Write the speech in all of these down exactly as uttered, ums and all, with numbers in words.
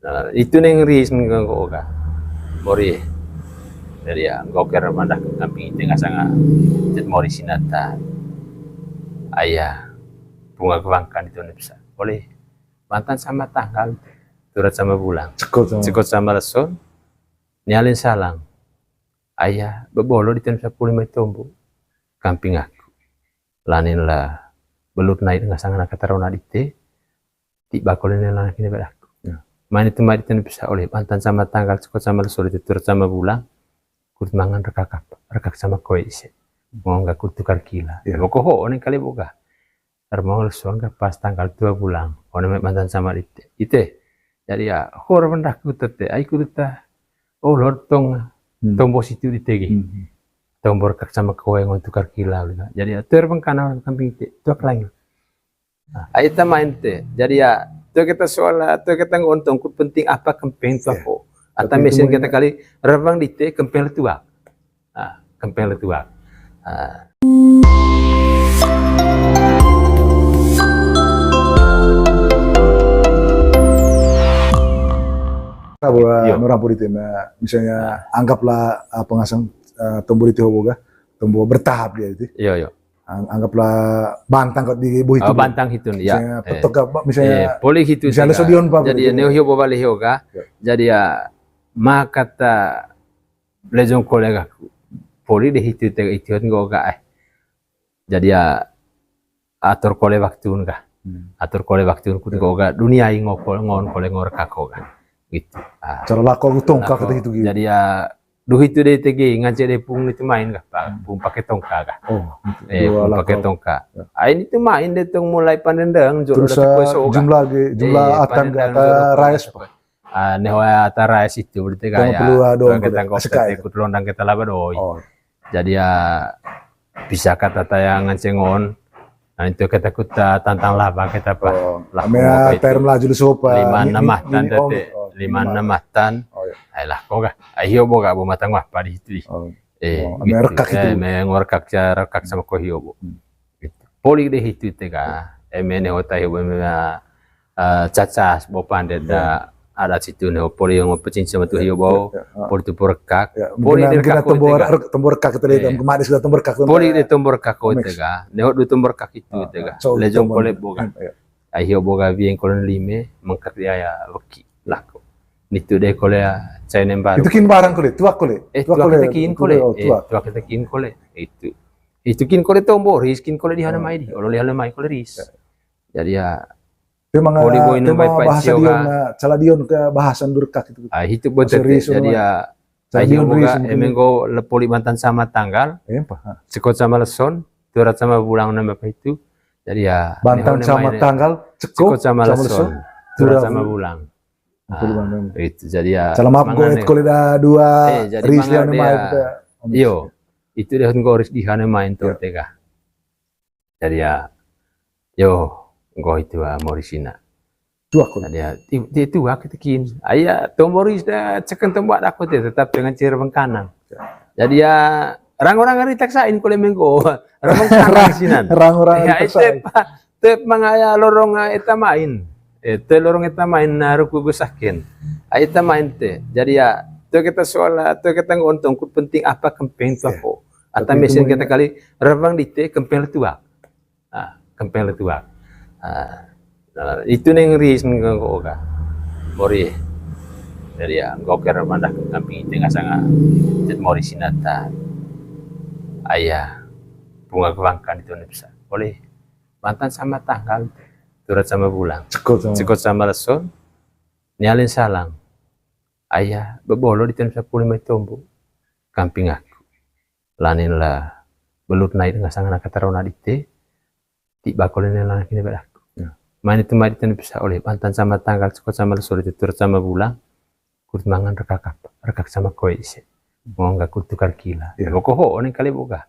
Nah, itu neng ris neng nggo ga. Mori. Jadi ya, nggo ker mandah ke kamping ite ngasanga. Tet mori sinata. Ayah. Bunga kebangkan itu bisa. Boleh. Mantan sama tanggal. Turat sama bulang. Cekot sama. Cekot sama leson. Nialin salang. Ayah, bebolo di tahun sepuluh mai tombo. Kamping aku. Lanin la belut naik dengan sangan kata rona dite. Tiba kole ne lana kini badaku. Ya. Main itu mai di tahun bisa oleh mantan sama tanggal, cekot sama leson, turat sama bulang. Kut mangan rekak apa? Rekak sama koe ise. Ngongga kut tukar kila. Ya. Boko ho, oning kali boga. Armong leson ka pas tanggal dua bulang. One me mantan sama dite. Ite. Jadi ya, hor bendak ku tete. Ai ku duta. Oh, lor tong. Hmm. Tombo situ dite gi. Hmm. Tombo rekak sama koe ngon tukar kila. Jadi ya, ter bengkana orang kamping te. Tuak lain. Nah, ai ta main te. Jadi ya, tuh kita soal, tuh kita ngontong kut penting apa kempeng tuh. Ya. Aku. Ata tapi mesin itu kita kali, rebang dite, kempeng letuak. Ah, kempeng letuak. Ah. Buat orang puri tim, ya, misalnya anggaplah, ah, pengasang, ah, tombo di Tihoboga, tombo bertahap dia itu. Iya, iya. Ang-, anggaplah bantang kok di buah itu. Oh, bantang hitun, ya. Misalnya petok apa, misalnya, eh, poli hitu misalnya tega. Sodion apa. Jadi, gitu. Neo hio bobale hio ga. Ya. Jadi ya, makata lejong kolega ku. Poli de hitu te itiot nggo ga, eh. Jadi ya, atur kole waktu ga. Hmm. Atur kole waktu ku nggo ga. Dunia ingo kole ngon kole ngor kako ga. Gitu. Ah. Cara lako lu tongka kata itu gitu. Jadi ya, duh itu de tege ngance de pung itu main ga, pa-, hmm, pung pake tongka ga. Oh, eh, pung pake tongka. Ya. Ah, ini tuh main de tong mulai pandendang, terus, ah, jumlah ge, jumlah atang ga, rais, pa. Ah, neho ata rais itu berarti kayak perlu, ah, doang kita kode. Kok asik kita aja. Ikut londang kita laba doi. Oh. Jadi ya, bisa kata tayang ngancengon. Nah, itu kita kuta tantang laba kita apa. Oh, lah, ame kok apa itu? Air Melaju lu sopa. Lima enam mahtan tete. Oh, lima enam mahtan. Oh, iya. Ayolah, kok gak? Ayo, boga, bo matang apa di situ. Oh. Eh, oh, gitu. Ame rekak itu. Eh, ame rekak, rekak sama kohio, bo. Hmm. Gitu. Poli de hitu tega. Eme ne hota hio, eme, ah, eh, cacas, bo pandet da adat situ ne, poli yang pecin sama tu hio bau, poli tu porekak, poli de rekak tega. Tombo rekak itu de, tombo rekak. Poli de tombo rekak tega. Ne ho du tombo rekak itu tega. Lejong kole boga. Ai hio boga bieng kole lime, mengkak dia ya weki lako. Nitu de kole ya, cai nembar. Itu kin barang kole, tuak kole. Eh, tuak kole, kin kole. Eh, tuak kin kole. Itu. Itu kin kole tombo ris, kin kole di hana mai di. Olo di hana mai kole ris. Jadi ya, tema, tema bahasa Dion, nah, cala Dion ke bahasan durkak itu. Ah, itu betul. Jadi ya, cala Dion boga, emeng go lepoli mantan sama tanggal. Cekot sama leson, turat sama bulang nambah apa itu. Jadi ya, mantan sama tanggal, cekot sama leson, turat sama bulang. Itu jadi ya, cala maaf go et kole da dua, eh, jadi ris dia mai kita. Iyo, itu dia go ris di hana main tuh tega. Jadi ya, yo, nggo itu, ah, mori sina. Tuak ko. Jadi ya, ti, ti tuak kita kin. Aya, tombo ris da ceken tombo ada ko te, tetap dengan ciri bengkanang. Ya. Jadi ya, orang-orang hari taksain kole menggo. Orang bengkanang sinan. Orang-orang hari taksain. Tep mangaya lorong, ah, eta main. Eh, te lorong eta main, ah, ruku besakin. Ah, eta main te. Jadi ya, tuh kita soal, ah, tuh kita ngontong kut penting apa kempeng tuh ko. Ata mesin kita kali, rebang dite, kempeng letuak. Ah, kempeng letuak. Ah, nah, itu neng ris neng nggo ga. Mori. Jadi ya, nggo ker mandah ke kamping ite ngasanga. Tet mori sinata. Ayah. Bunga kebangkan itu ne bisa. Boleh. Mantan sama tanggal. Turat sama bulang. Cekot sama. Cekot sama leson. Nialin salang. Ayah, bebolo di tahun sepuluh mai tombo. Kamping aku. Lanin la belut naik dengan sangan kata rona dite, tiba kole ne lana kini badaku. Ya. Main itu mai di tahun bisa oleh mantan sama tanggal, cekot sama leson, turat sama bulang, kut mangan rekak apa? Rekak sama koe ise. Ngongga kut tukar kila. Ya. Boko ho, oning kali boga.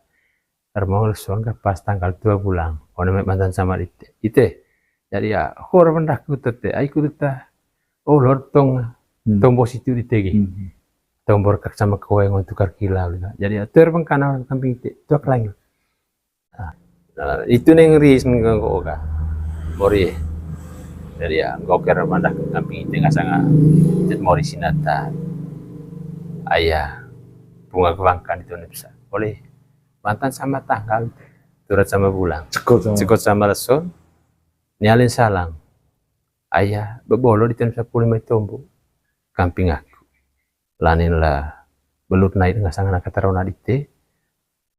Armong leson ka pas tanggal dua bulang. One me mantan sama dite. Ite. Jadi ya, hor bendak ku tete. Ai ku duta. Oh, lor tong. Hmm. Tombo situ dite gi. Hmm. Tombo rekak sama koe ngon tukar kila. Jadi ya, ter bengkana orang kamping ite. Tuak lain. Nah, itu neng ris neng nggo ga. Mori. Jadi ya, nggoker mandak kambing ite ngasanga tet mori sinata. Aya, bunga kebangkan itu nih bisa. Oleh bantan sama tanggal, turat sama bulan, cekot sama, cekot sama leson, nialin salang. Aya, bebolo di ten sapuluh mai tombo. Kambing aku. Lanin la belut naik dengan sangan angkat rona dite.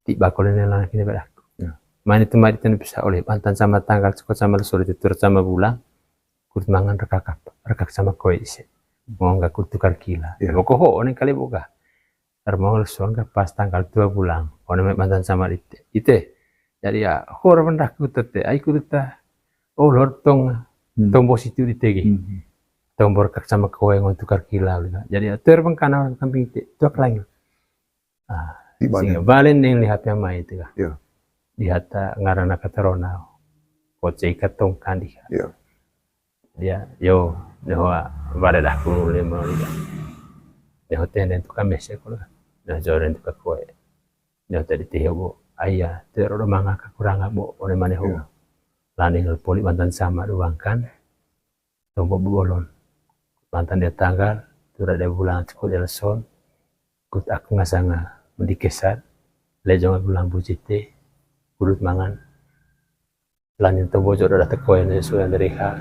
Tiba kole nela kini badaku. Ya. Main itu mai di ten bisa oleh bantan sama tanggal, cekot sama leson, turat sama bulan. Kut mangan rekak apa? Rekak sama koe ise. Mau nggak kut tukar kila. Ya. Boko ho, onen kali boga. Ermong leson ka pas tanggal dua bulan. One mai bantan sama dite. Ite. Jadi ya, hor bendak ku tete. Ai ku duta. Oh, lor tong. Hmm. Tombo situ di tegi. Hmm. Tombo rekak sama koe ngon tukar kila. Jadi ya, ter bengkana kambing te. Tuak lain. Ah, di mana? Singa balen neng lihat yang mai itu kah. Ya. Di hata ngarana katarona. Koce ikat tong kandi kah. Ya. Dia, yo, neho bale dah kunu lima liga. Neho tenden tu kamese kula. Neho joren tu kakue. Neho tadi tiho bo. Aya, tero do manga kakuranga bo, one mane ho. Iya. Laning poli bantan sama do bangkan. Tombo bebolon. Bantan dia tanggal, turat dia bulan, cekot dia leson. Kut aku ngasanga mendikesat. Lejong aku lampu cite. Kudut mangan. Lanin tombo jodo dah tekoen sudah dari ha.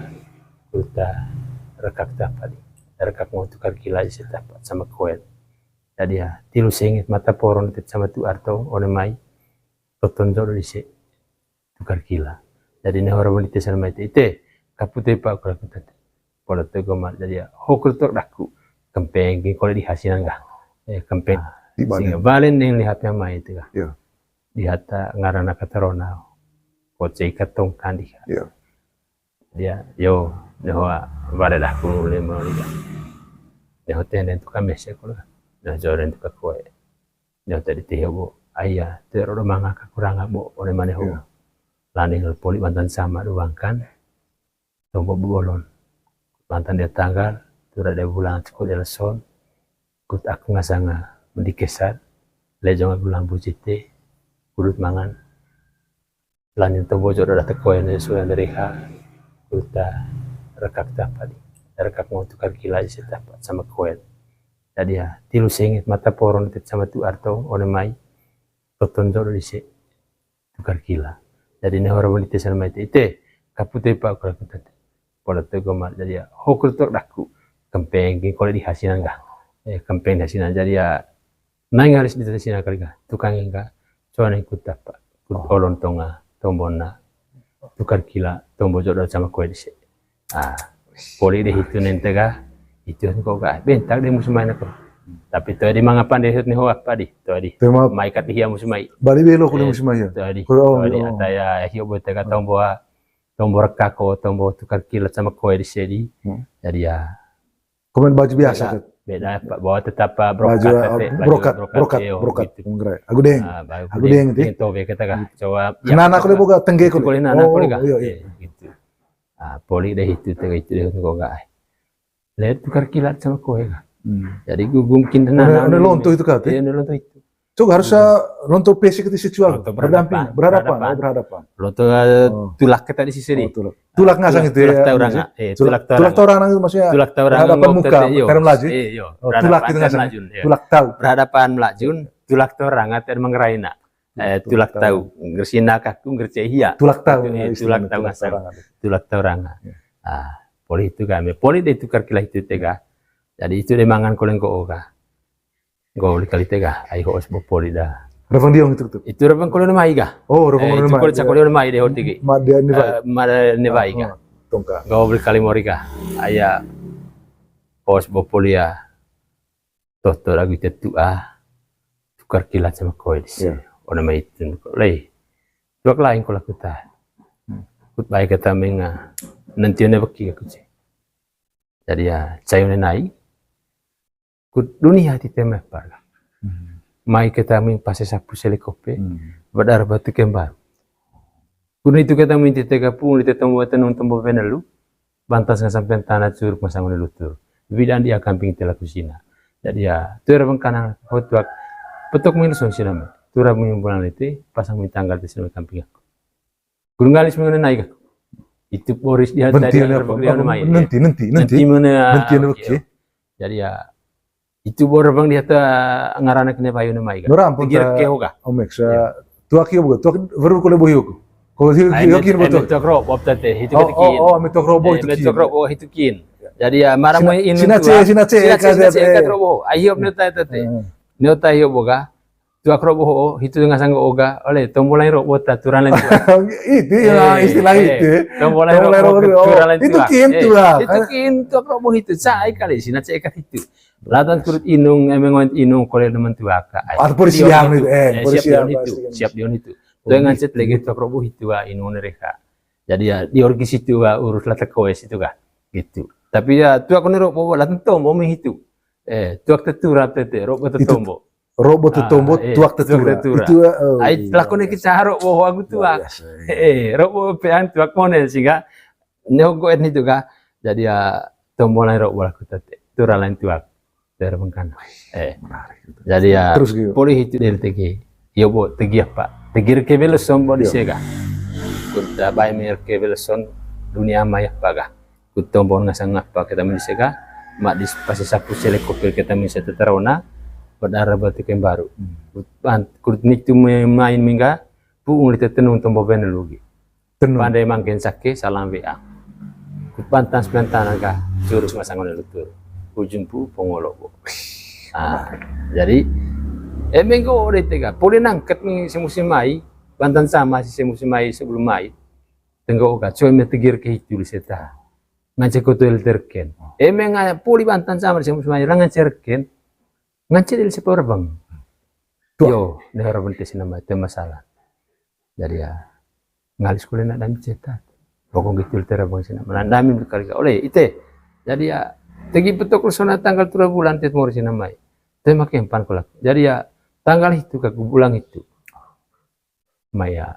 Kuta rekak tapa di. Rekak mau tukar kila isi tapa sama koen. Jadi ya, tilu sengit mata poron tet sama tu arto one mai. Toton jodo di se tukar kila. Jadi ne orang wanita sana mai te, ite, kapute pa aku laku tete. Pola tu goma, jadi ya, hokur tok daku. Kempeng, gini kole di hasinan kah. Eh, kempeng. Di mana? Singa balen neng lihat yang mai itu kah. Iya. Di hata ngarana katarona. Koce ikat tong kandi. Iya. Dia, yo, neho bale dah kunu lima liga. Neho tenden tu kamese kula. Neho joren tu kakue. Neho tadi tiho bo. Aya, tero do manga kakuranga bo, one mane ho. Iya. Laning poli bantan sama do bangkan. Tombo bebolon. Bantan dia tanggal, turat dia bulan, cekot dia leson. Kut aku ngasanga mendikesat. Lejong aku lampu cite. Kudut mangan. Lanin tombo jodo dah tekoen sudah dari ha. Kuta rekak tapa di. Rekak mau tukar kila isi tapa sama koen. Jadi ya, tilu sengit mata poron tet sama tu arto one mai. Toton jodo di se tukar kila. Jadi ne orang wanita sana mai te, ite, kapute pa aku laku tete. Pola tu goma, jadi ya, hokur tok daku. Kempeng, gini kole di hasinan kah. Eh, kempeng di hasinan, jadi ya, nai ngaris di hasinan kali kah. Tukang kah. Coba neng kut tapa. Kut olon tonga, tombona. Tukar kila, tombo jodo sama koe di se. Ah, poli deh itu nente kah. Itu kok kah. Bentak deh musuh main aku. Tapi tu di manga pande hut ni ho apa di. Tu di. Tema mai kat dia musuh mai. Bali belo kule musuh mai ya. Tu di. Kule, oh, tu di. Ataya hio bote ka tombo, tombo rekako, tombo tukar kila sama koe di sedi. Hmm. Jadi ya. Komen baju biasa tuh. Beda, Pak. Bawa tetap, Pak, brokat, baju, tapi ah, baju brokat, brokat, brokat, iyo, brokat. Gitu. Aku deng. Ah, baru aku deng, deng, gitu. Deng tobe kita kah. Coba. Kenana ya, kule boga tengge kule. Kule nana kule kah. Oh, iya, iya. Eh, gitu. Ah, poli deh itu, tengge itu deh kok kah. Lihat tukar kilat sama koe kah. Hmm. Jadi gugum kin nana. Ada lonto itu kah, teh? Iya, ada lonto itu. Coba harus, eh, lonto pesek itu secual. Lonto berhadapan, berhadapan, berhadapan. Oh, berhadapan. Lonto, eh, tulak kita di sisi di. Oh, tulak. Tulak ngasang itu ya. Tulak taurang, eh, tulak taurang. Tulak taurang itu maksudnya tulak taurang berhadapan muka, kayak Melaju. Iya, iya. Oh, tulak itu ngasang. Tulak tau. Berhadapan Melaju, tulak taurang, atau mengeraina. Eh, tulak tau. Ngersina kaku, ngerce hia. Tulak tau. Eh, tulak tau ngasang. Tulak taurang. Iya. Ah, poli itu kami. Poli deh tukar kilat itu tega. Jadi itu deh mangan koleng ko oga. Nggo beli kali tega, ai ho'os bo poli dah. Rawang diong itu tuh. Itu rawang kole ne mai ga. Oh, rawang kole ne mai. Itu kole cakoli ne mai deh hotiki. Mada ne bai. Eh, mada ne bai ga. Tongka. Nggo beli kali mori ga. Aya ho'os bo poli ya. Toto lagu itu tu ah. Tukar kilat sama koe di sini. Iya. Ona mai itu kok lei. Tuak lain kole kuta. Hmm. Kut bai kata menga. Nanti ona beki aku sih. Jadi ya, cayu ne nai. Kut dunia ti teme parga. Hmm. Mai keta ming pase sapu selikope, hmm, badar batu kembar. Kut itu keta ming ti tega pung, lite tombo tenung tombo benelu, bantas ngasang pentana curuk masang lutur. Bidan dia kamping tela kusina. Jadi ya, tuer bengkana hotuak, petok ming sun sinama. Tura ming bulan lite, pasang ming tanggal ti sinama kamping aku. Kut ngalis ming naik aku. Itu Boris di hata dia. Nanti, nanti, nanti. Nanti mana, oke. Jadi ya, itu baru bang di hata ngarana kena payu nama ikan. Nora ampun. Tegir ta-, ke hoka. Om Eksa, tuak iyo buka, tuak baru kole bohiuku. Kalau hiu, hiu kin betul. Tuak robo tete, itu kin. Oh, oh, tuak robo itu kin. Tuak robo itu kin. Jadi ya, marah mau inu. Sinace, sinace, sinace, kat robo. Ayo, nota tete. Nota iyo boga. Tuak robo ho, hitu ngasang oga, ole, tombolai robo ta, turan lain tuak. Itu ya, istilah itu. Tombolai robo, turan lain tuak. Itu kin tuak. Itu kin tuak robo hitu, sai kali, sinace kat hitu. Latan kurut inung, emang inung, kole teman tuaka. Ah, polisi yang itu, eh, polisi yang itu, siap dia itu. Tuh ngancet lagi tuak robo hitu, ah, inung nereka. Jadi ya, di orgi situ, ah, urus latak koes itu kah, gitu. Tapi ya, tuak kone robo, latan tombo meh hitu. Eh, tuak tetura tete, robo tetombo. Robo tetombo, tuak tetura. Itu, eh, ai, lakone kita robo aku tuak. Eh, robo pean tuak kone sehingga Neo goet nitu kah. Jadi ya, tombolai robo laku tete. Tura lain tuak. Dari mengkana. Eh. Menarik itu. Jadi ya, terus gitu. Poli hitu del tegi. Yo bo, tegi apa? Tegi reke beleson bo di sega. Kurta bai mer ke beleson dunia maya apa kah. Ku tombon ngasang apa kita mendisega. Mak dis pasi sapu sele kopil kita mendisega teterona. Bedara batu kembaru. Kurut nitu main mingga. Puung lite tenung tombo bene lugi. Tenung. Pandai mangkin sake, salam W A. Ku pantan sembilan tanah kah, curus masang one lutur. Ujung pu pongolo bo. Ah, jadi, eh, menggo de tega. Poli nangket meng semusim mai, pantan sama si semusim mai sebelum mai. Tenggo ka, coy me tegir ke hitu di seta. Ngance koto el terken. Eh, meng poli pantan sama di semusim mai, rangan cerken. Ngance del sepa orbang. Yo, ne orbang te sinama, te masalah. Jadi ya, ngalis kule nak dami cetat. Pokok gitu tera bang sina. Melandami berkali-kali. Oleh ite. Jadi ya, tegi petok sona tanggal tura bulan tet mori sina mai. Tema kempan kolak. Jadi ya, tanggal itu kaku bulan itu. Mai ya.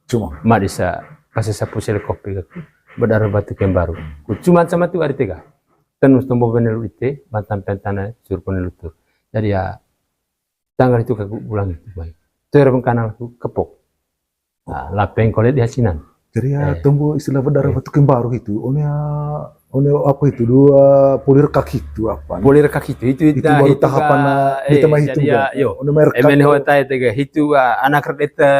Cuma. Mak disa pasi sapu sele kopi kaku. Bedara batu kembaru. Ku cuman sama tu ari tega. Tenus tombo benelu ite, bantam pentana, surpon lutur. Jadi ya, tanggal itu kaku bulan itu mai. Tera bang kanal ku kepok. Ah, lapeng kole di hasinan. Jadi ya, tombo istilah bedara batu kembaru itu, one, one apa itu, dua poli rekak itu apa? Poli rekak itu, itu, itu baru tahapan, eh, itu mah itu jadi ya, yo. One mai rekak. Emen ho tai tega, itu, ah, anak redeta,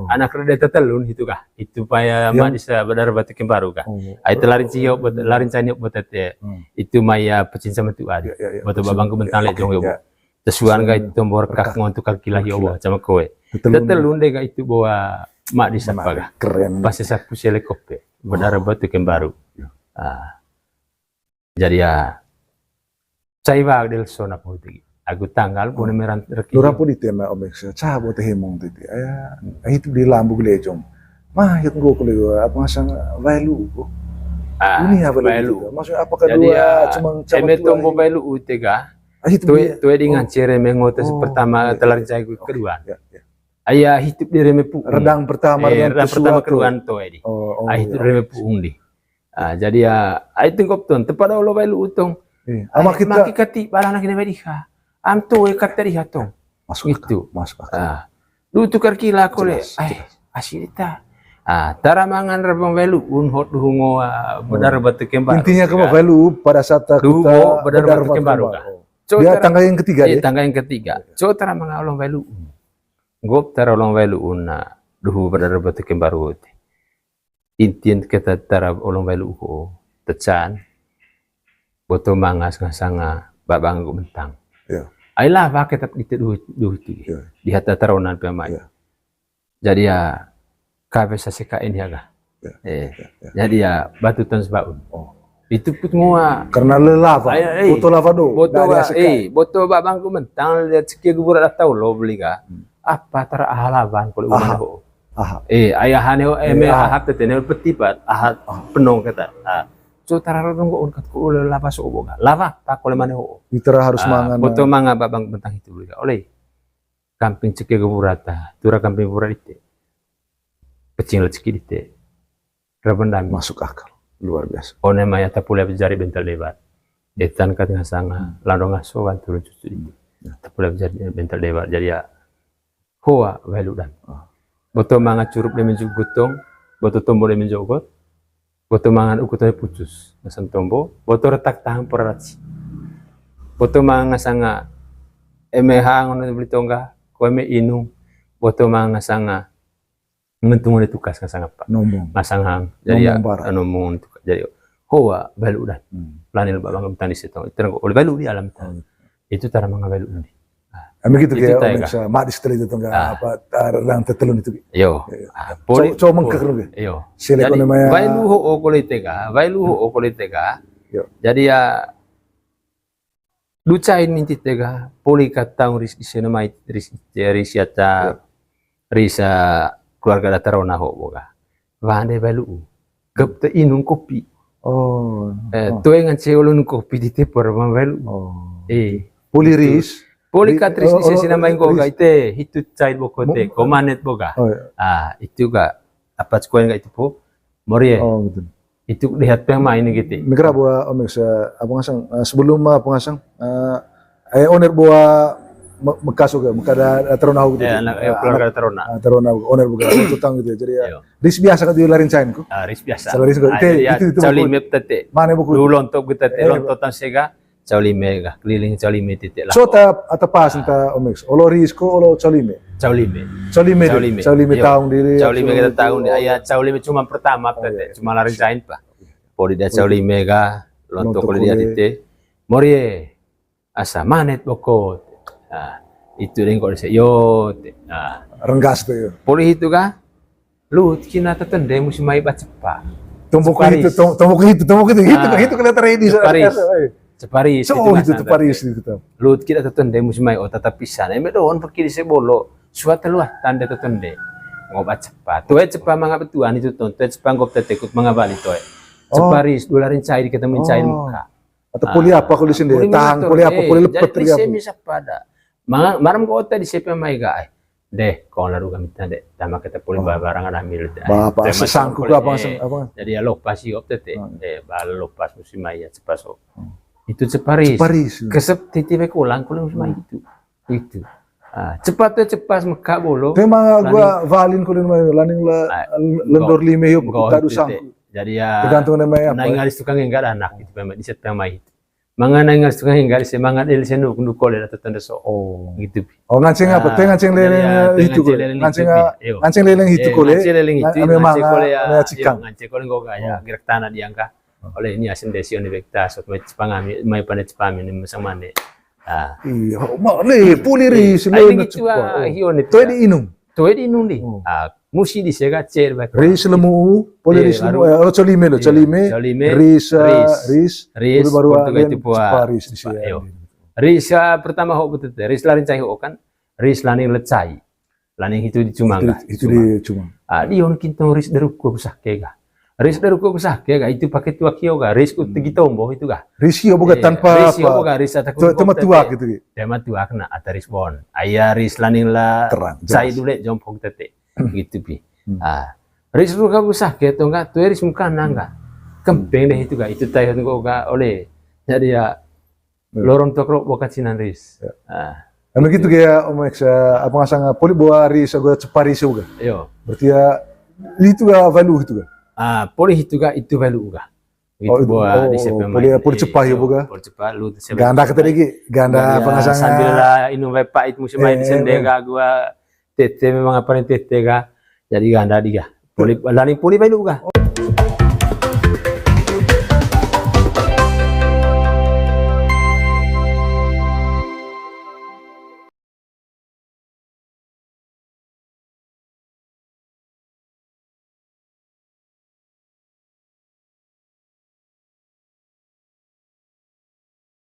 anak redeta telun itu kah? Itu paya ma disa bedara batu kembaru kah? Ai telarin cio, larin cani buat tete. Itu maya pecin sama tu adi. Buat babang ku bentang le jong yo. Tesuan ga itu tombo rekak ngon tukang kilah yo, sama kowe. Tetelun de ga itu bawa mak di sapa ga. Keren. Pas sapu sele kope. Bedara batu kembaru. Ah. Jadi ya, cai bag del sona pau tegi. Aku tanggal pun meran reki. Lura pun di tema Om Eksa. Ca bo te hemong tete. Aya, itu di lambu gelejong. Mah, yat nggo kole apa ngasang bae lu ko. Ah, ini apa bae lu. Maksudnya apa kedua ya, cuma eme tombo bae lu tega. Tue, tue di ngancere mengotes pertama telar cai kedua. Aya hitup di reme puung. Redang pertama, eh, redang pertama kedua toe di. Aya hitup reme puung di. Ah, jadi ya, ai tengkop ton, tepada olo bae lu utong. Ama kita maki kati barang lagi nebe diha. Am toe kata diha tong. Masuk akal. Masuk akal. Ah. Du tukar kila kole. Jelas, jelas. Ai, asli ta. Ah, tara mangan rebang bae lu un hot duhungo, ah, bedara batu kembaru. Intinya kamu bae lu pada saat kita bedara batu kembaru. Dia tanggal yang ketiga, eh, tanggal yang ketiga. Co tara mangan olong bae lu un. Gop tara olong bae lu un na duhu bedara batu kembaru te. Intin keta tara olong bae lu uho tecan. Boto mangas ngasanga babang gu mentang. Ai lava keta ite duhu, duhu ti. Di hata taronan pe mai. Jadi ya, kabe saseka ini aga. Eh, jadi ya, batu ton sebaun. Itu put mua. Karena lelava. Boto lava do. Boto ba, eh, boto babang gu mentang lihat sekia gubur atau lo beli ga. Apa tara aha lavan kole uman ho. Aha. Eh, ayahane ho, eh, me ahap tete ne petipat, ahap penong kata. Ah. So tara rodong go unkat ko ule lava so obo ga. Lava ta kole mane ho. Itera harus mangan. Boto manga babang mentang itu beli ga. Oleh kamping ceke geburata, tura kamping bura dite. Pecing leceki dite. Rebendam. Masuk akal. Luar biasa. One maya tapule jari bentel debat. Etan kat ngasanga, lando ngaso wan turun cucu dite. Tapule jari bentel debat. Jadi ya, hoa welu dan. Boto manga curup de menjuk gutong, boto tombo de menjogot. Boto mangan uku tohe pucus, ngasang tombo, boto retak tahang poraraci. Boto mangan ngasanga eme hang ono beli tongga, ko eme inung, boto mangan ngasanga mentung one tukas ngasang apa? Nombong. Ngasang hang. Jadi ya, nombong bara. Nombong one tukas. Jadi hoa balu dan. Hmm. Lani lebak bangga tani setong. Terang oli balu di alam. Hmm. Itu tara manga balu ni. Eme gitu itu kayak tega. Mak di setelah itu tongga apa, tarang tetelun itu. Yo. Poli, cowok mengkek lu. Yo. Selek. Jadi, balu ho o koli tega, balu ho o koli tega. Yo. Jadi ya, ducain minti tega, poli ka taung ris di sena mai ris, ris ata, ris keluarga datar ona ho boga. Wande balu. Gap te inung kopi. Oh. Eh, oh. Toe ngance olon kopi di tepor ma balu. Oh. Eh. Poli ris. Poli kat ris di sesi nama ingko ga ite, hitu cai boko te, ko manet boga. Oh, iya. Ah, itu ga, apa cekuen ga itu po, morie. Oh, gitu. Itu lihat pe main gitu. Negara buah Om Esa, apa ngasang, eh, sebelum, eh, apa ngasang, eh, eh, owner buah me-, Mekas juga, Mekas ada, ada terona gitu. Ya, anak, eh, keluarga terona. Ah, terona, owner bukan, tutang gitu ya. Jadi ya, ris biasa kan di larin cain ku. Ah, ris biasa. Selain itu, ah, itu, jadi ya, itu, itu cau lime tete. Mana buku? Dulu lontok gitu tete, eh, lontok tan sega. Cau lime ga, keliling cau lime titik lah. So ta, ata pas ta Om Esa. Olo ris ko, olo cau lime. Cau lime. Cau lime. Cau lime. Cau lime taung diri. Cau lime kita taung di. Aya cau lime cuma pertama tete, cuma larin cain pa. Poli dia cau lime ga, lontok koli dia tete. Morie. Asa manet boko. Nah, itu deng kok dise. Yo, te. Nah. Renggas tu yo. Poli itu ga. Luhut kina tatende musi mai ba cepa. Tombok hitu, tom-, tombok hitu, tombok hitu, hitu, hitu kena teredi. Cepa ris. Cepa ris. So, hitu cepa ris hitu. Luhut kina tatende musi mai, oh, tatap pisan. Eme doon peki di sebolo. Suat teluah tande tatende. Ngo ba cepa. Toe cepa manga betuan itu ton. Toe cepa ngop tetekut manga bali toe. Cepa ris, dularin cair, kita mencair muka. Atau poli apa, poli sendiri, tahang, poli apa, poli lepet, jadi bisa pada. Manga, maram ko otak di sepe mai ga, eh. Deh, kau lalu kami tande, tama kita poli barang ada milik. Bapak sesangku apa, eh, apa? Jadi ya lopas sih op tete. Eh, bal lopas musim aja cepaso. Itu ceparis. Ceparis. Kesep titi baik ulang kulit musim aja itu. Itu. Ah, cepat tuh cepas meka bolo. Tema gua valin kulit mai laning la lendor lime yo tadu sangku. Jadi ya tergantung nama ya. Nai ngalis tukang enggak ada anak gitu pemain di set pemain itu. Manga nai ngalis tukang enggak di semangat el senu kundu kole atau tanda so. Oh. Gitu. Oh, nganceng apa? Teh nganceng leleng itu kole. Nganceng leleng itu kole. Nganceng leleng itu. Nganceng kole ya. Nganceng kole enggak ya. Gerak tanah diangkat. Oleh ini asin desi oni bektas mai cepang ami mai pada cepami ni mesang mane. Ah. Iya, mane poli ris leme cepa. Toe di inung. Toe di inung di. Ah, musi di sega cer bak. Ris lemu, poli ris lemu. Eh, oh, cau lime lo, cau lime. Ris, ris, ris. Baru itu cepa ris di sini. Ris pertama ho betul ris larin cai ho kan. Ris laning lecai. Laning hitu di cumang ga. Hitu di cumang. Ah, di on kintong ris deruko besake ga. Ris deruko besake ga, itu pake tuak hio ga, ris ku tegi tombo itu ga. Ris hio boga tanpa ris hio boga, ris ata ku tema tuak gitu. Tema tuak na ata ris bon. Aya ris laning la cai dule jompok tete. Gitu pi. Ah. Ris ruka besake to ga, tu ris mukana ga. Kempeng deh itu ga, itu tai hot ga oleh. Jadi ya, loron tok ro bokat sinan ris. Anu gitu kayak Om Esa, apa ngasang poli bawa ris, gua cepa ris juga. Yo. Berarti ya itu ga value itu ga. Ah, poli itu ga itu value ga. Gitu bawa di sepe poli cepa ya boga. Poli cepa lu. Ganda kata deh, ganda apa ngasang sambil lah inung wepa itu musim main sendega gua tete memang apa nih tete ga. Jadi ganda di ga. Poli laning poli value ga.